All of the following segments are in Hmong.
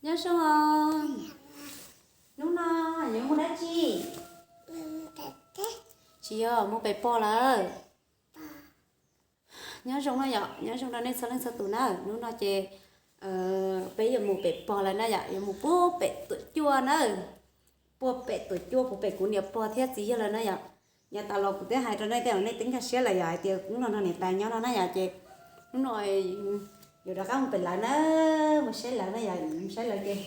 Nyob zoo os. Hnub no yuav mus dab tsi? Tsis yog, mus pem pog lawm. Nyob zoo no yom, nyob zoo rau nej txhua leej txhua tus na. Hnub no ces peb yuav mus pem pog lawm na yom, yuav mus puag pem Tuam Cuaj na. Puag pem Tuam Cuaj, puag pem kuv niam pog thiab txiv yawg lawv na yom. Nyob tas los kuv twb hais rau nej tej, nej twb nkag siab lawm yom, hais tias hnub no nrog niam tais nyob no na yom, ces hnub no yuav rov qab mus pem lawv na, mus saib lawv na yom, mus saib lawv ces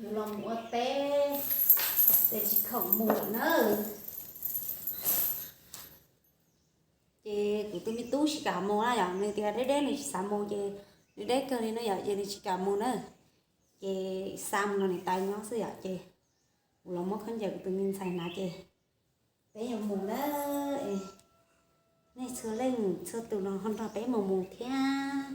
yuav los mus ua teb, ces tsis khoom mus lawm na. Ces kuv tus me tub tsis kam mus na yom, nws tias deb deb nws tsis xav mus ces deb deb kawg li na yom, ces nws tsis kam mus na. Ces xa mus nrog niam tais nyob xwb yom, ces kuv los muab khaub ncaws kuv tus me ntxhais hnav ces peb yuav mus na. Nej txhua leej txhua tus los ho nrog peb mus mus thiab.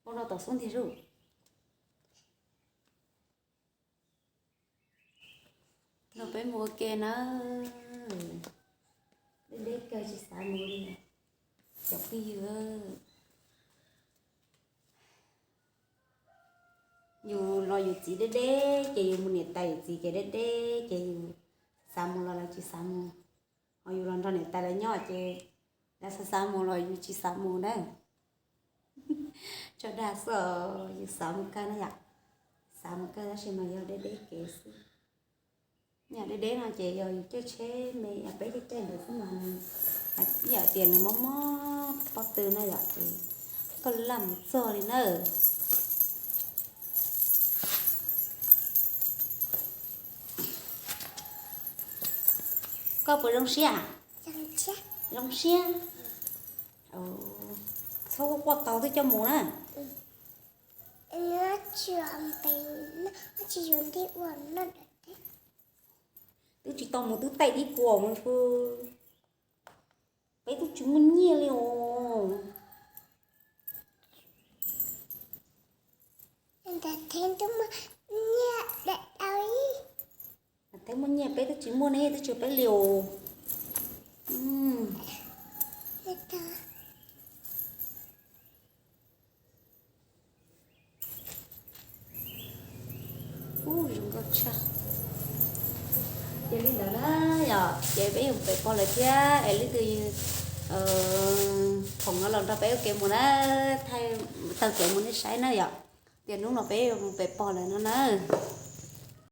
Ua no tom xub ntiag zus. No peb mus ua ke na. Deb deb kawg tsis xav mus li. Cov phooj ywg, yus los yus txiv deb deb ces yus mus niam tais yus txiv ces deb deb ces yus xav mus los lawv tsis xav mus. Ho yus los nrog niam tais lawv nyob ces lawv xav xav mus los yus tsis xav mus na. Tso dag xwb, yus xav mus kawg na yom. Xav mus kawg tab sis mas yog deb deb kev xwb. Yam deb deb no ces yog yus caij tsheb me, yog peb caij caij ntawd xwb mas nws, yam tias nws mob mob pob tw na yom, ces koj laj mus txog li na. Koj puas zoo siab? Zoo siab. Txhob quaj quaj tau twb coj mus na. Twb tsis tau mus twb taij dib kuas mus. Peb twb tsis muaj nyiaj li os. Teb muaj nyiaj peb twb tsis muaj ne, twb tsis peb li os. Ub, zoo nkauj tshaj. Ces li ntawd na yom, ces peb yuav mus pem pog lawm thiab es leej twg khoom no los nrog peb ua ke mus na, thaij taug kev mus nej saib na yom. Tias hnub no peb yuav mus pem pog lawm no na.